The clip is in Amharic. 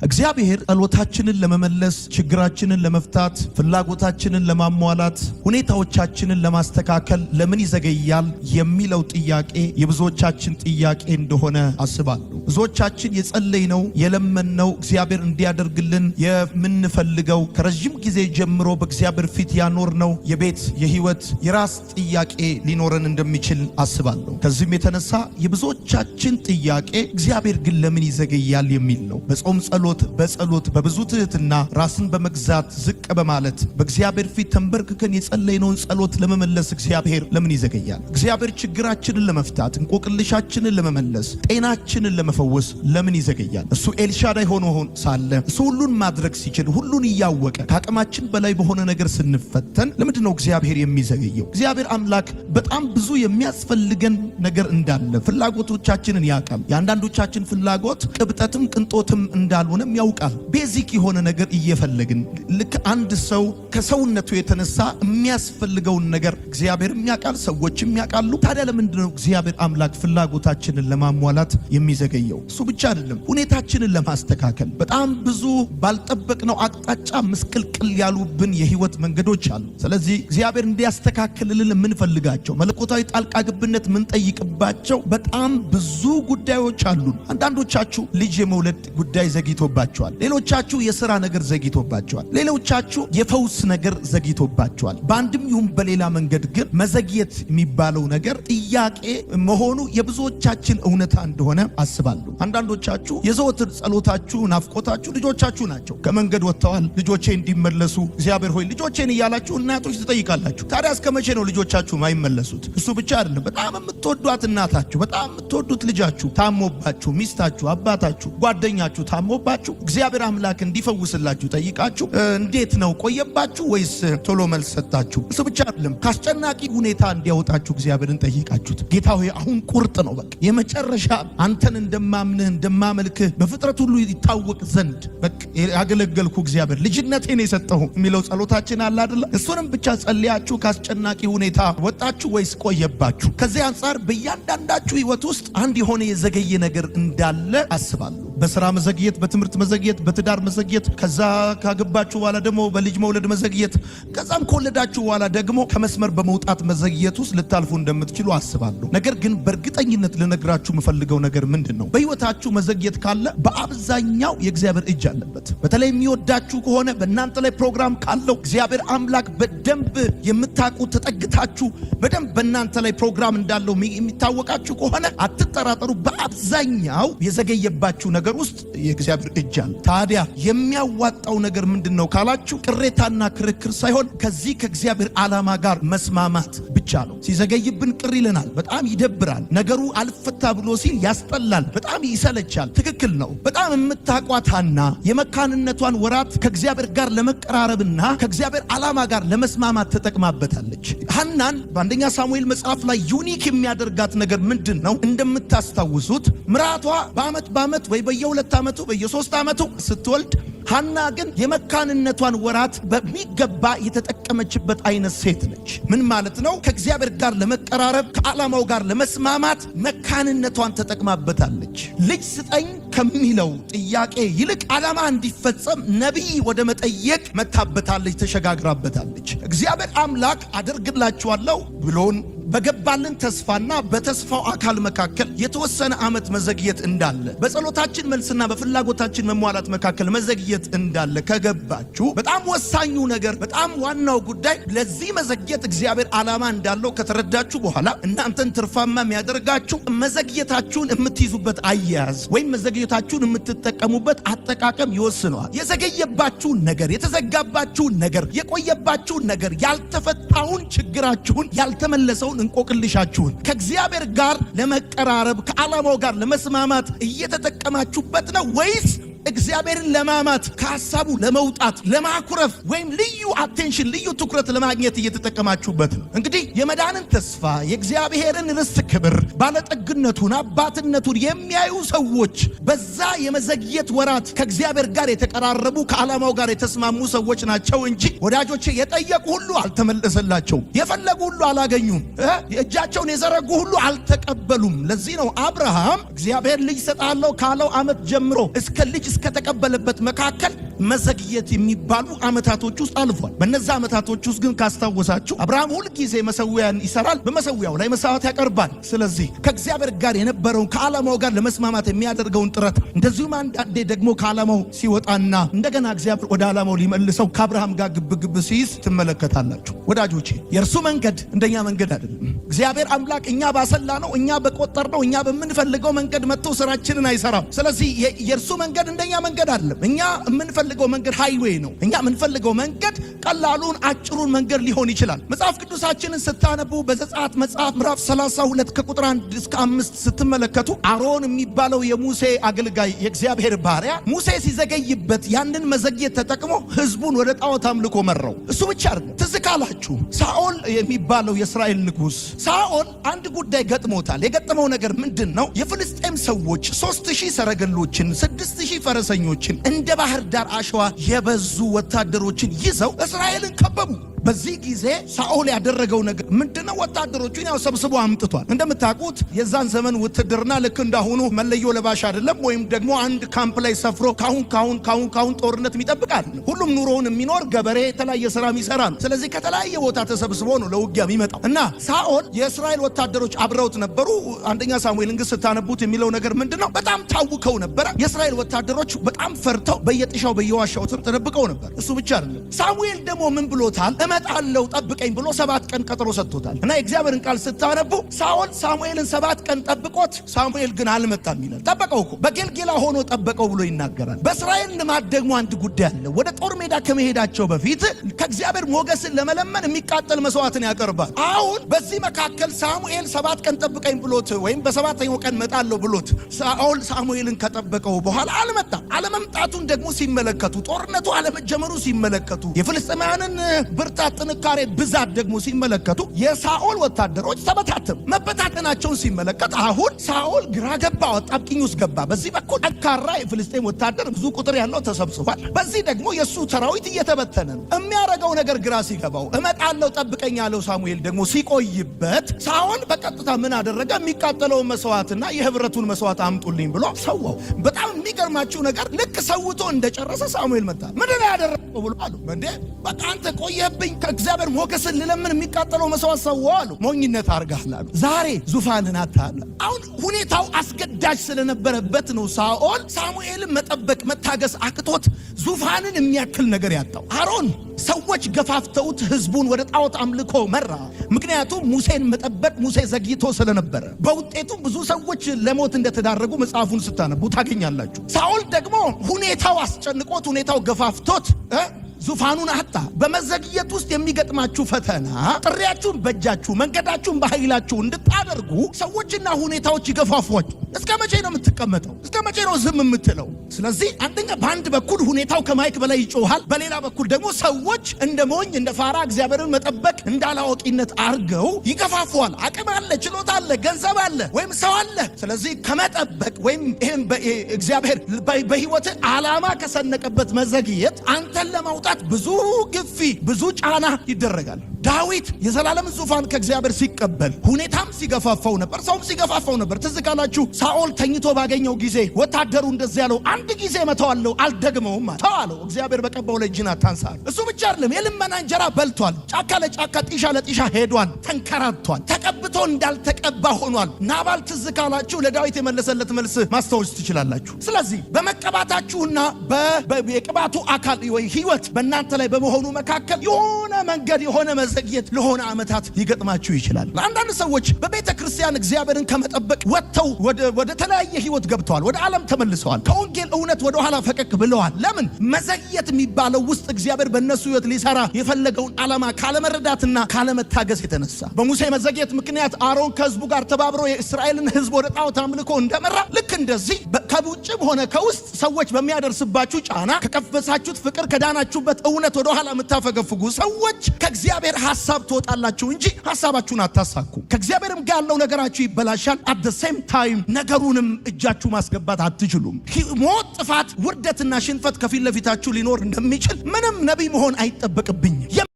እግዚአብሔር ጸሎታችንን ለመመለስ፣ ችግራችንን ለመፍታት፣ ፍላጎታችንን ለማሟላት፣ ሁኔታዎቻችንን ለማስተካከል ለምን ይዘገያል የሚለው ጥያቄ የብዙዎቻችን ጥያቄ እንደሆነ አስባለሁ። ብዙዎቻችን የጸለይነው፣ የለመንነው፣ እግዚአብሔር እንዲያደርግልን የምንፈልገው፣ ከረዥም ጊዜ ጀምሮ በእግዚአብሔር ፊት ያኖርነው የቤት፣ የህይወት፣ የራስ ጥያቄ ሊኖረን እንደሚችል አስባለሁ። ከዚህም የተነሳ የብዙዎቻችን ጥያቄ እግዚአብሔር ግን ለምን ይዘገያል የሚል ነው። በጾም ጸሎት፣ በጸሎት፣ በብዙ ትህትና፣ ራስን በመግዛት፣ ዝቅ በማለት በእግዚአብሔር ፊት ተንበርክከን የጸለይነውን ጸሎት ለመመለስ እግዚአብሔር ለምን ይዘገያል? እግዚአብሔር ችግራችንን ለመፍታት፣ እንቆቅልሻችንን ለመመለስ፣ ጤናችንን ለመፈወስ ለምን ይዘገያል? እሱ ኤልሻዳይ ሆኖ ሳለ፣ እሱ ሁሉን ማድረግ ሲችል፣ ሁሉን እያወቀ ከአቅማችን በላይ በሆነ ነገር ስንፈተን ለምንድን ነው እግዚአብሔር የሚዘገየው? እግዚአብሔር አምላክ በጣም ብዙ የሚያስፈልገን ነገር እንዳለ ፍላጎቶቻችንን ያውቃል። የአንዳንዶቻችን ፍላጎት ቅብጠትም ቅንጦትም እንዳልሆነም ያውቃል። Basic የሆነ ነገር እየፈለግን፣ ልክ አንድ ሰው ከሰውነቱ የተነሳ የሚያስፈልገውን ነገር እግዚአብሔርም ያውቃል፣ ሰዎችም ያውቃሉ። ታዲያ ለምንድን ነው እግዚአብሔር አምላክ ፍላጎታችንን ለማሟላት የሚዘገየው? እሱ ብቻ አይደለም፣ ሁኔታችንን ለማስተካከል በጣም ብዙ ባልጠበቅነው አቅጣጫ ምስቅልቅል ያሉብን የህይወት መንገዶች አሉ። ስለዚህ እግዚአብሔር እንዲያስተካክልልን የምንፈልጋቸው፣ መለኮታዊ ጣልቃ ገብነት የምንጠይቅባቸው በጣም ብዙ ጉዳዮች አሉን። አንዳንዶቻችሁ ልጅ የመውለድ ጉዳይ ዘግይቶባቸዋል። ሌሎቻችሁ የስራ ነገር ዘግይቶባቸዋል። ሌሎቻችሁ የፈውስ ነገር ዘግይቶባቸዋል። በአንድም ይሁን በሌላ መንገድ ግን መዘግየት የሚባለው ነገር ጥያቄ መሆኑ የብዙዎቻችን እውነታ እንደሆነ አስባለሁ። አንዳንዶቻችሁ የዘወትር ጸሎታችሁ፣ ናፍቆታችሁ ልጆቻችሁ ናቸው። ከመንገድ ወጥተዋል፣ ልጆቼ እንዲመለሱ እግዚአብሔር ሆይ ልጆቼን እያላችሁ እናቶች ትጠይቃላችሁ። ታዲያ እስከ መቼ ነው ልጆቻችሁ ማይመለሱት? እሱ ብቻ አይደለም። በጣም የምትወዷት እናታችሁ፣ በጣም የምትወዱት ልጃችሁ ታሞባችሁ፣ ሚስታችሁ፣ አባታችሁ፣ ጓደኛችሁ ታሞባችሁ እግዚአብሔር አምላክ እንዲፈውስላችሁ ጠይቃችሁ እንዴት ነው፣ ቆየባችሁ ወይስ ቶሎ መልስ ሰጣችሁ? እሱ ብቻ አይደለም። ከአስጨናቂ ሁኔታ እንዲያወጣችሁ እግዚአብሔርን ጠይቃችሁት ጌታ ሆይ አሁን ቁርጥ ነው፣ በቃ የመጨረሻ አንተን እንደማምንህ እንደማመልክህ በፍጥረት ሁሉ ይታወቅ ዘንድ በቃ ያገለገልኩ እግዚአብሔር ልጅነቴን የሰጠሁ የሚለው ጸሎታችን አለ አይደለ? እሱንም ብቻ ጸልያችሁ ከአስጨናቂ ሁኔታ ወጣችሁ ወይስ ቆየባችሁ? ከዚህ አንጻር በእያንዳንዳችሁ ህይወት ውስጥ አንድ የሆነ የዘገየ ነገር እንዳለ አስባለሁ። በስራ መዘግየት፣ በትምህርት መዘግየት፣ በትዳር መዘግየት፣ ከዛ ካገባችሁ በኋላ ደግሞ በልጅ መውለድ መዘግየት፣ ከዛም ከወለዳችሁ በኋላ ደግሞ ከመስመር በመውጣት መዘግየት ውስጥ ልታልፉ እንደምትችሉ አስባለሁ። ነገር ግን በእርግጠኝነት ልነግራችሁ የምፈልገው ነገር ምንድን ነው? በህይወታችሁ መዘግየት ካለ በአብዛኛው የእግዚአብሔር እጅ አለበት። በተለይ የሚወዳችሁ ከሆነ፣ በእናንተ ላይ ፕሮግራም ካለው፣ እግዚአብሔር አምላክ በደንብ የምታውቁ፣ ተጠግታችሁ በደንብ በእናንተ ላይ ፕሮግራም እንዳለው የሚታወቃችሁ ከሆነ አትጠራጠሩ። በአብዛኛው የዘገየባችሁ ነገር ውስጥ የእግዚአብሔር እጅ አለ። ታዲያ የሚያዋጣው ነገር ምንድን ነው ካላችሁ ቅሬታና ክርክር ሳይሆን ከዚህ ከእግዚአብሔር ዓላማ ጋር መስማማት ብቻ ነው። ሲዘገይብን ቅር ይለናል፣ በጣም ይደብራል። ነገሩ አልፈታ ብሎ ሲል ያስጠላል፣ በጣም ይሰለቻል። ትክክል ነው። በጣም የምታቋት ሐና የመካንነቷን ወራት ከእግዚአብሔር ጋር ለመቀራረብና ከእግዚአብሔር ዓላማ ጋር ለመስማማት ተጠቅማበታለች። ሐናን በአንደኛ ሳሙኤል መጽሐፍ ላይ unique የሚያደርጋት ነገር ምንድን ነው? እንደምታስታውሱት ምራቷ በአመት በአመት ወይ በየ2 ዓመቱ፣ በየ3 ዓመቱ ስትወልድ ሐና ግን የመካንነቷን ወራት በሚገባ የተጠቀመችበት አይነት ሴት ነች። ምን ማለት ነው? ከእግዚአብሔር ጋር ለመቀራረብ፣ ከዓላማው ጋር ለመስማማት መካንነቷን ተጠቅማበታለች። ልጅ ስጠኝ ከሚለው ጥያቄ ይልቅ ዓላማ እንዲፈጸም ነቢይ ወደ መጠየቅ መታበታለች፣ ተሸጋግራበታለች። እግዚአብሔር አምላክ አደርግላችኋለሁ ብሎን በገባልን ተስፋና በተስፋው አካል መካከል የተወሰነ ዓመት መዘግየት እንዳለ፣ በጸሎታችን መልስና በፍላጎታችን መሟላት መካከል መዘግየት እንዳለ ከገባችሁ፣ በጣም ወሳኙ ነገር፣ በጣም ዋናው ጉዳይ ለዚህ መዘግየት እግዚአብሔር ዓላማ እንዳለው ከተረዳችሁ በኋላ እናንተን ትርፋማ የሚያደርጋችሁ መዘግየታችሁን የምትይዙበት አያያዝ ወይም መዘግየታችሁን የምትጠቀሙበት አጠቃቀም ይወስነዋል። የዘገየባችሁን ነገር፣ የተዘጋባችሁን ነገር፣ የቆየባችሁን ነገር፣ ያልተፈታውን ችግራችሁን፣ ያልተመለሰውን እንቆቅልሻችሁን ከእግዚአብሔር ጋር ለመቀራረብ፣ ከዓላማው ጋር ለመስማማት እየተጠቀማችሁበት ነው ወይስ እግዚአብሔርን ለማማት፣ ከሀሳቡ ለመውጣት፣ ለማኩረፍ ወይም ልዩ attention፣ ልዩ ትኩረት ለማግኘት እየተጠቀማችሁበት ነው? እንግዲህ የመዳንን ተስፋ፣ የእግዚአብሔርን ርስት ክብር፣ ባለጠግነቱን፣ አባትነቱን የሚያዩ ሰዎች በዛ የመዘግየት ወራት ከእግዚአብሔር ጋር የተቀራረቡ፣ ከዓላማው ጋር የተስማሙ ሰዎች ናቸው እንጂ ወዳጆቼ የጠየቁ ሁሉ አልተመለሰላቸውም። የፈለጉ ሁሉ አላገኙም። እጃቸውን የዘረጉ ሁሉ አልተቀበሉም። ለዚህ ነው አብርሃም እግዚአብሔር ልጅ ሰጣለሁ ካለው ዓመት ጀምሮ እስከ ልጅ እስከተቀበለበት መካከል መዘግየት የሚባሉ ዓመታቶች ውስጥ አልፏል። በነዛ ዓመታቶች ውስጥ ግን ካስታወሳችሁ አብርሃም ሁል ጊዜ መሰዊያን ይሰራል፣ በመሰዊያው ላይ መስዋዕት ያቀርባል። ስለዚህ ከእግዚአብሔር ጋር የነበረውን፣ ከዓላማው ጋር ለመስማማት የሚያደርገውን ጥረት፣ እንደዚሁም አንዳንዴ ደግሞ ከዓላማው ሲወጣና እንደገና እግዚአብሔር ወደ ዓላማው ሊመልሰው ከአብርሃም ጋር ግብግብ ሲይዝ ትመለከታላችሁ። ወዳጆቼ፣ የእርሱ መንገድ እንደኛ መንገድ አይደለም። እግዚአብሔር አምላክ እኛ ባሰላነው፣ እኛ በቆጠርነው፣ እኛ በምንፈልገው መንገድ መጥቶ ስራችንን አይሰራም። ስለዚህ የእርሱ መንገድ እንደኛ መንገድ አይደለም። እኛ የምንፈልገው መንገድ highway ነው። እኛ የምንፈልገው መንገድ ቀላሉን አጭሩን መንገድ ሊሆን ይችላል። መጽሐፍ ቅዱሳችንን ስታነቡ በዘጸአት መጽሐፍ ምዕራፍ 32 ከቁጥር 1 እስከ 5 ስትመለከቱ አሮን የሚባለው የሙሴ አገልጋይ፣ የእግዚአብሔር ባሪያ፣ ሙሴ ሲዘገይበት ያንን መዘግየት ተጠቅሞ ህዝቡን ወደ ጣዖት አምልኮ መራው። እሱ ብቻ አይደለም። ትዝ ካላችሁ ሳኦል የሚባለው የእስራኤል ንጉሥ ሳኦል አንድ ጉዳይ ገጥሞታል። የገጠመው ነገር ምንድን ነው? የፍልስጤም ሰዎች 3000 ሰረገሎችን፣ 6000 ፈረሰኞችን፣ እንደ ባህር ዳር አሸዋ የበዙ ወታደሮችን ይዘው እስራኤልን ከበቡ። በዚህ ጊዜ ሳኦል ያደረገው ነገር ምንድነው? ወታደሮቹን ያው ሰብስቦ አምጥቷል። እንደምታውቁት የዛን ዘመን ውትድርና ልክ እንዳሁኑ መለዮ ለባሽ አይደለም፣ ወይም ደግሞ አንድ ካምፕ ላይ ሰፍሮ ካሁን ካሁን ካሁን ካሁን ጦርነት የሚጠብቅ አይደለም። ሁሉም ኑሮውን የሚኖር ገበሬ፣ የተለያየ ስራ የሚሰራ ነው። ስለዚህ ከተለያየ ቦታ ተሰብስቦ ነው ለውጊያ የሚመጣው። እና ሳኦል የእስራኤል ወታደሮች አብረውት ነበሩ። አንደኛ ሳሙኤልን ግን ስታነቡት የሚለው ነገር ምንድነው? በጣም ታውከው ነበረ። የእስራኤል ወታደሮች በጣም ፈርተው በየጥሻው በየዋሻው ስር ተደብቀው ነበር። እሱ ብቻ አይደለም። ሳሙኤል ደግሞ ምን ብሎታል? እመጣለሁ ጠብቀኝ ብሎ 7 ቀን ቀጠሮ ሰጥቶታል። እና የእግዚአብሔርን ቃል ስታነቡ ሳኦል ሳሙኤልን 7 ቀን ጠብቆት ሳሙኤል ግን አልመጣም ይላል። ጠበቀው እኮ፣ በጌልጌላ ሆኖ ጠበቀው ብሎ ይናገራል። በእስራኤል ልማድ ደግሞ አንድ ጉዳይ አለ። ወደ ጦር ሜዳ ከመሄዳቸው በፊት ከእግዚአብሔር ሞገስን ለመለመን የሚቃጠል መስዋዕትን ያቀርባል። አሁን በዚህ መካከል ሳሙኤል 7 ቀን ጠብቀኝ ብሎት ወይም በሰባተኛው ቀን እመጣለሁ ብሎት ሳኦል ሳሙኤልን ከጠበቀው በኋላ አልመጣም። አለመምጣቱን ደግሞ ሲመለከቱ፣ ጦርነቱ አለመጀመሩ ሲመለከቱ፣ የፍልስጤማውያንን ብርታት፣ ጥንካሬ፣ ብዛት ደግሞ ሲመለከቱ የሳኦል ወታደሮች ተበታተኑ። መበታተናቸውን ሲመለከት አሁን ሳኦል ግራ ገባ፣ አጣብቂኝ ውስጥ ገባ። በዚህ በኩል ጠንካራ የፍልስጤም ወታደር ብዙ ቁጥር ያለው ተሰብስቧል። በዚህ ደግሞ የእሱ ሰራዊት እየተበተነ ነው። የሚያደርገው ነገር ግራ ሲገባው እመጣለሁ ጠብቀኝ ያለው ሳሙኤል ደግሞ ሲቆይበት ሳኦል በቀጥታ ምን አደረገ? የሚቃጠለውን መስዋዕትና የህብረቱን መስዋዕት አምጡልኝ ብሎ ሰዋው። በጣም የሚገርማችሁ ነገር ልክ ሰውቶ እንደጨረሰ ሳሙኤል መጣ። ምንድን ነው ያደረገው ብሎ አሉ። እንዴ፣ በቃ አንተ ቆየህብኝ፣ ከእግዚአብሔር ሞገስን ልለምን የሚቃጠለው መስዋዕት ሰዋው አሉ። ሞኝነት አድርገሃል አሉ። ዛሬ ዙፋንህን አጥተሃል። አሁን ሁኔታው አስገዳጅ ስለነበረበት ነው ሳኦል ሳሙኤልን መጠበቅ መታገስ አቅቶት ዙፋንን የሚያክል ነገር ያጣው። አሮን ሰዎች ገፋፍተውት ህዝቡን ወደ ጣዖት አምልኮ መራ። ምክንያቱም ሙሴን መጠበቅ፣ ሙሴ ዘግይቶ ስለነበረ፣ በውጤቱም ብዙ ሰዎች ለሞት እንደተዳረጉ መጽሐፉን ስታነቡ ታገኛላችሁ። ሳኦል ደግሞ ሁኔታው አስጨንቆት፣ ሁኔታው ገፋፍቶት ዙፋኑን አጣ። በመዘግየት ውስጥ የሚገጥማችሁ ፈተና ጥሪያችሁን በእጃችሁ፣ መንገዳችሁን በኃይላችሁ እንድታደርጉ ሰዎችና ሁኔታዎች ይገፋፏችሁ። እስከ መቼ ነው የምትቀመጠው? እስከ መቼ ነው ዝም የምትለው? ስለዚህ አንደኛ በአንድ በኩል ሁኔታው ከማይክ በላይ ይጮሃል፣ በሌላ በኩል ደግሞ ሰዎች እንደ ሞኝ፣ እንደ ፋራ፣ እግዚአብሔርን መጠበቅ እንዳላዋቂነት አርገው ይገፋፉሃል። አቅም አለ፣ ችሎታ አለ፣ ገንዘብ አለ፣ ወይም ሰው አለ። ስለዚህ ከመጠበቅ ወይም ይህን እግዚአብሔር በህይወት ዓላማ ከሰነቀበት መዘግየት አንተን ለማውጣት ብዙ ግፊ፣ ብዙ ጫና ይደረጋል። ዳዊት የዘላለምን ዙፋን ከእግዚአብሔር ሲቀበል ሁኔታም ሲገፋፋው ነበር፣ ሰውም ሲገፋፋው ነበር። ትዝ ካላችሁ ሳኦል ተኝቶ ባገኘው ጊዜ ወታደሩ እንደዚህ ያለው፣ አንድ ጊዜ መተዋለሁ አልደግመውም ተው አለው። እግዚአብሔር በቀባው ላይ እጅህን አታንሳ። እሱ ብቻ አይደለም፣ የልመና እንጀራ በልቷል። ጫካ ለጫካ፣ ጢሻ ለጢሻ ሄዷል፣ ተንከራቷል። ተቀብቶ እንዳልተቀባ ሆኗል። ናባል ትዝ ካላችሁ ለዳዊት የመለሰለት መልስ ማስታወስ ትችላላችሁ። ስለዚህ በመቀባታችሁና የቅባቱ አካል ወይ ህይወት በእናንተ ላይ በመሆኑ መካከል የሆነ መንገድ፣ የሆነ መዘግየት ለሆነ ዓመታት ሊገጥማችሁ ይችላል። አንዳንድ ሰዎች በቤተ ክርስቲያን እግዚአብሔርን ከመጠበቅ ወጥተው ወደ ተለያየ ህይወት ገብተዋል። ወደ ዓለም ተመልሰዋል። ከወንጌል እውነት ወደ ኋላ ፈቀቅ ብለዋል። ለምን? መዘግየት የሚባለው ውስጥ እግዚአብሔር በእነሱ ህይወት ሊሰራ የፈለገውን ዓላማ ካለመረዳትና ካለመታገስ የተነሳ። በሙሴ መዘግየት ምክንያት አሮን ከህዝቡ ጋር ተባብሮ የእስራኤልን ህዝብ ወደ ጣዖት አምልኮ እንደመራ፣ ልክ እንደዚህ ከውጭም ሆነ ከውስጥ ሰዎች በሚያደርስባችሁ ጫና ከቀፈሳችሁት ፍቅር፣ ከዳናችሁበት እውነት ወደ ኋላ የምታፈገፍጉ ሰዎች ከእግዚአብሔር ሀሳብ ትወጣላችሁ እንጂ ሀሳባችሁን አታሳኩ። ከእግዚአብሔርም ጋር ያለው ነገራችሁ ይበላሻል። At the same time ነገሩንም እጃችሁ ማስገባት አትችሉም። ሞት፣ ጥፋት፣ ውርደትና ሽንፈት ከፊት ለፊታችሁ ሊኖር እንደሚችል ምንም ነቢይ መሆን አይጠበቅብኝም።